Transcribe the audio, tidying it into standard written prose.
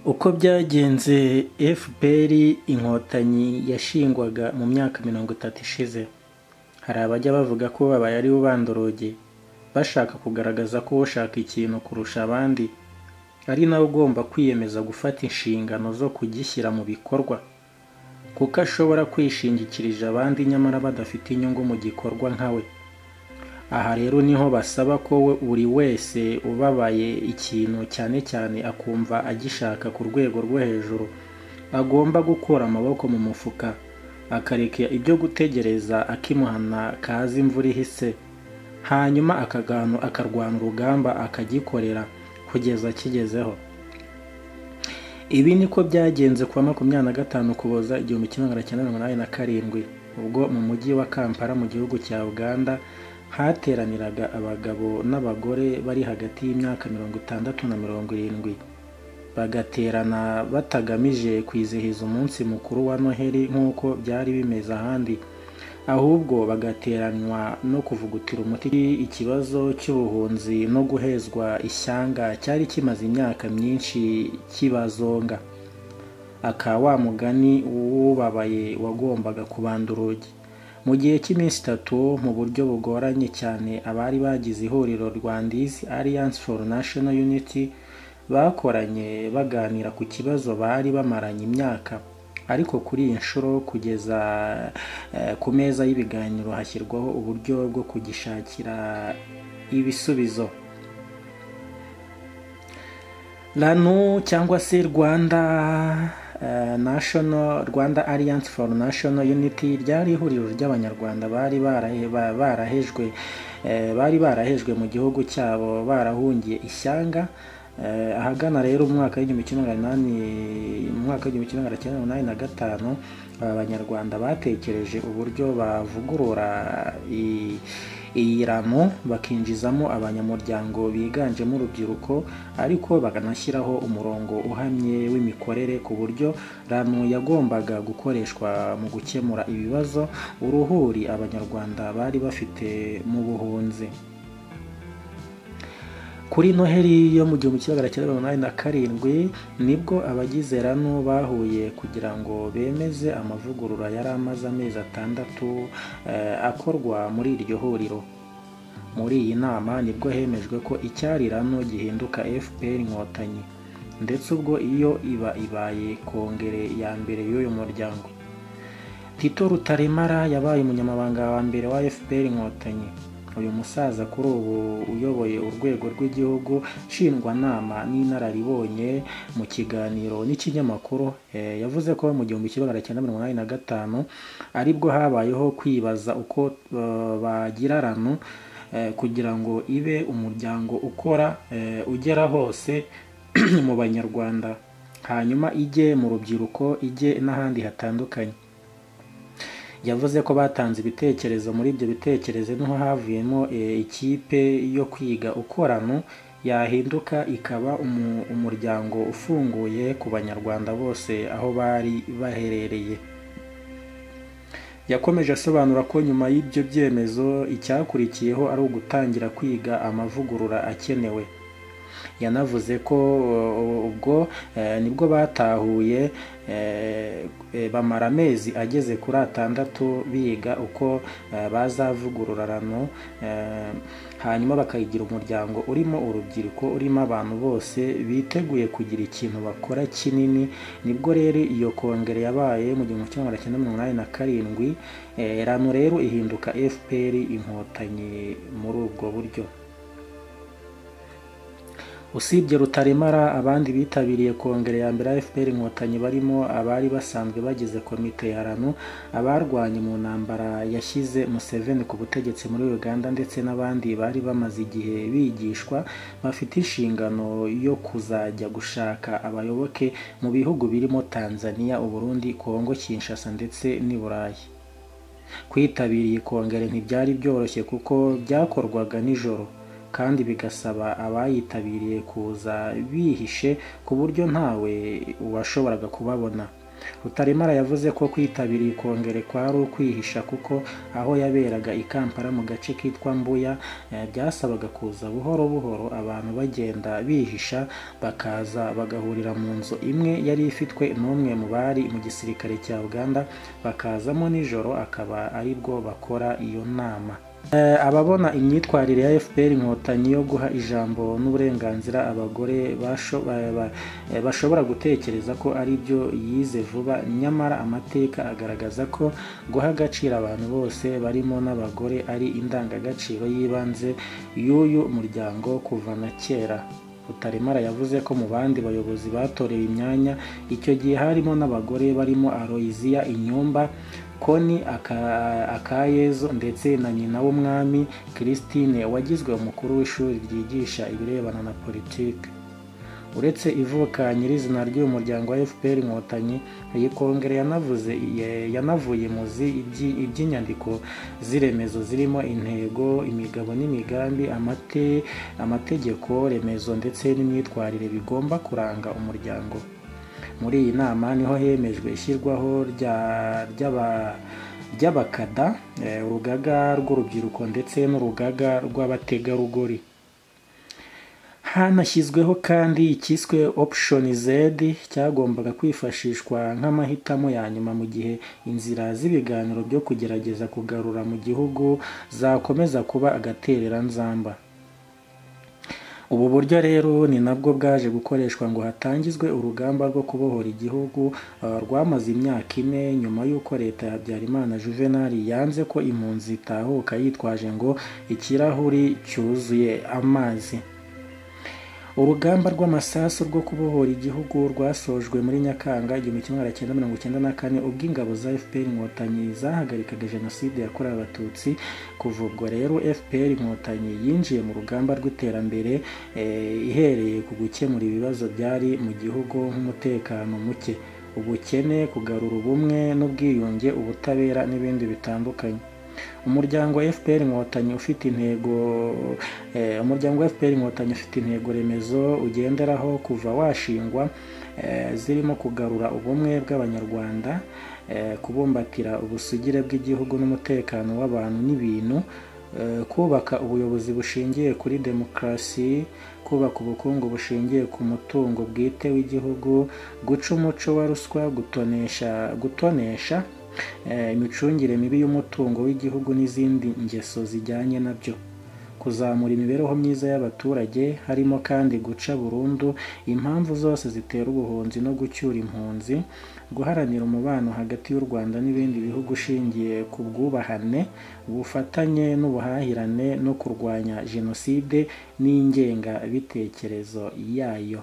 Uko byagenze FPR Inkotanyi yashingwaga mu myaka 30 ishize, hari abajya bavuga ko babaye ari bo bandoroge, bashaka kugaragaza ko ushaka ikintu kurusha abandi ari nawe ugomba kwiyemeza gufata inshingano zo kugishyira mu bikorwa, kuko ashobora kwishingikirije abandi nyamara badafite inyungu mu gikorwa nkawe. Aha rero niho basaba ko buri wese ubabaye ikintu cyane cyane akumva agishaka ku rwego rwo hejuru, agomba gukura amaboko mu mufuka, akareka ibyo gutegereza akimuhana kaza imvura ihise, hanyuma akarwana urugamba akagikorera kugeza akigezeho. Ibi niko byagenze kuwa 25 Ukuboza 1987, ubwo mu mujyi wa Kampala mu gihugu cya Uganda hateraniraga abagabo n'abagore bari hagati y'imyaka 60 na 70, bagaterana batagamije kwizihiza umunsi mukuru wa Noheli nk'uko byari bimeze ahandi, ahubwo bagateranywa no kuvugutira umuti ikibazo cy'ubuhunzi no guhezwa ishyanga cyari kimaze imyaka myinshi kibazonga. Aka wa mugani w'ubabaye wagombaga kubanda urugi. Mu gihe cy'iminsi 3, mu buryo bugoranye cyane, abari bagize ihuriro Rwandese Alliance for National Unity bakoranye baganira ku kibazo bari bamaranye imyaka, ariko kuri iyi nshuro kugeza ku meza y'ibiganiro hashyirwaho uburyo bwo kugishakira ibisubizo. RANU cyangwa se Rwanda Alliance for National Unity ryari ihuriro ry'Abanyarwanda bari barahejwe mu gihugu cyabo barahungiye ishyanga. Ahagana rero mu mwaka w'1985, aba Banyarwanda batekereje uburyo bavugurura iyi RANU bakinjizamo abanyamuryango biganjemo urubyiruko, ariko bakanashyiraho umurongo uhamye w'imikorere ku buryo RANU yagombaga gukoreshwa mu gukemura ibibazo uruhuri Abanyarwanda bari bafite mu buhunzi. Kuri Noheli yo mu 1987 nibwo abagize RANU bahuye kugira ngo bemeze amavugurura yari amaze amezi 6 akorwa muri iryo huriro. Muri iyi nama nibwo hemejwe ko icyari RANU gihinduka FPR Inkotanyi, ndetse ubwo iyo iba ibaye kongere ya mbere y'uyu muryango. Tito Rutaremara yabaye umunyamabanga wa mbere wa FPR Inkotanyi. Uyu musaza kuri ubu uyoboye urwego rw'igihugu nshingwanama n'inararibonye, mu kiganiro n'ikinyamakuru yavuze ko mu 1985 aribwo habayeho kwibaza uko bagira RANU kugira ngo ibe umuryango ukora ugera hose mu Banyarwanda, hanyuma ijye mu rubyiruko, ijye n'ahandi hatandukanye. Yavuze ko batanze ibitekerezo, muri ibyo bitekerezo niho havuyemo ikipe yo kwiga uko RANU yahinduka ikaba umuryango ufunguye ku Banyarwanda bose aho bari baherereye. Yakomeje asobanura ko nyuma y'ibyo byemezo icyakurikiyeho ari ugutangira kwiga amavugurura akenewe. Yanavuze ko ubwo nibwo batahuye bamara amezi ageze kuri 6 biga uko bazavugurura RANU, hanyuma bakayigira umuryango urimo urubyiruko, urimo abantu bose biteguye kugira ikintu bakora kinini. Nibwo rero iyo kongere yabaye mu 1987, RANU rero ihinduka FPR Inkotanyi muri ubwo buryo. Usibye Rutaremara, abandi bitabiriye kongere ya mbere ya FPR Inkotanyi barimo abari basanzwe bagize komite ya RANU, abarwanye mu ntambara yashyize Museveni ku butegetsi muri Uganda, ndetse n'abandi bari bamaze igihe bigishwa bafite inshingano yo kuzajya gushaka abayoboke mu bihugu birimo Tanzania, Uburundi, Kongo Kinshasa ndetse n'i Burayi. Kwitabira iyi kongere ntibyari byoroshye kuko byakorwaga nijoro, kandi bigasaba abayitabiriye kuza bihishe ku buryo ntawe washoboraga kubabona. Rutaremara yavuze ko kwitabira iyi kongere kwari ukwihisha kuko aho yaberaga i Kampala mu gace kitwa Mbuya byasabaga kuza buhoro buhoro, abantu bagenda bihisha bakaza bagahurira mu nzu imwe yari ifitwe n'umwe mu bari mu gisirikare cya Uganda, bakazamo nijoro akaba aribwo bakora iyo nama. Ababona imyitwarire ya FPR Inkotanyi yo guha ijambo n'uburenganzira abagore bashobora gutekereza ko ari byo yize vuba, nyamara amateka agaragaza ko guha agaciro abantu bose barimo n'abagore ari indangagaciro y'ibanze y'uyu muryango kuva na kera. Rutaremara yavuze ko mu bandi bayobozi batorewe imyanya icyo gihe harimo n'abagore barimo Aloysia Inyumba, Koni Akayezo ndetse na nyina w'umwami Christine wagizwe umukuru w'ishuri ryigisha ibirebana na politiki. Uretse ivuka nyirizina ry'uyu muryango wa FPR Inkotanyi, iyi kongere yanavuye muzi iby'inyandiko z'iremezo zirimo intego, imigabo n'imigambi, amategeko remezo ndetse n'imyitwarire bigomba kuranga umuryango. Muri iyi nama niho hemejwe ishyirwaho ry'abakada, urugaga rw'urubyiruko ndetse n'urugaga rw'abategarugori. Hanashyizweho kandi icyiswe Option Z cyagombaga kwifashishwa nk'amahitamo ya nyuma mu gihe inzira z'ibiganiro byo kugerageza kugarura mu gihugu zakomeza kuba agatereranzamba. Ubu buryo rero ni nabwo bwaje gukoreshwa ngo hatangizwe urugamba rwo kubohora igihugu rwamaze imyaka 4 nyuma y'uko leta ya Habyarimana Juvenal yanze ko impunzi itahuka yitwaje ngo ikirahuri cyuzuye amazi. Urugamba rw'amasasu rwo kubohora igihugu rwasojwe muri Nyakanga 1994 ubwo ingabo za FPR Inkotanyi zahagarikaga jenoside yakorewe Abatutsi. Kuva ubwo rero FPR Inkotanyi yinjiye mu rugamba rw'iterambere ihereye ku gukemura ibibazo byari mu gihugu nk'umutekano muke, ubukene, kugarura ubumwe n'ubwiyunge, ubutabera n'ibindi bitandukanye. Umuryango wa FPR Inkotanyi ufite intego umuryango wa FPR Inkotanyi ufite intego remezo ugenderaho kuva washingwa, zirimo kugarura ubumwe bw'Abanyarwanda, kubumbatira ubusugire bw'igihugu n'umutekano w'abantu n'ibintu, kubaka ubuyobozi bushingiye kuri demokarasi, kubaka ubukungu bushingiye ku mutungo bwite w'igihugu, guca umuco wa ruswa, gutonesha imicungire mibi y'umutungo w'igihugu n'izindi ngeso zijyanye nabyo, kuzamura imibereho myiza y'abaturage, harimo kandi guca burundu impamvu zose zitera ubuhunzi no gucyura impunzi, guharanira umubano hagati y'u Rwanda n'ibindi bihugu ushingiye ku bwubahane, ubufatanye n'ubuhahirane no kurwanya jenoside n'ingengabitekerezo yayo.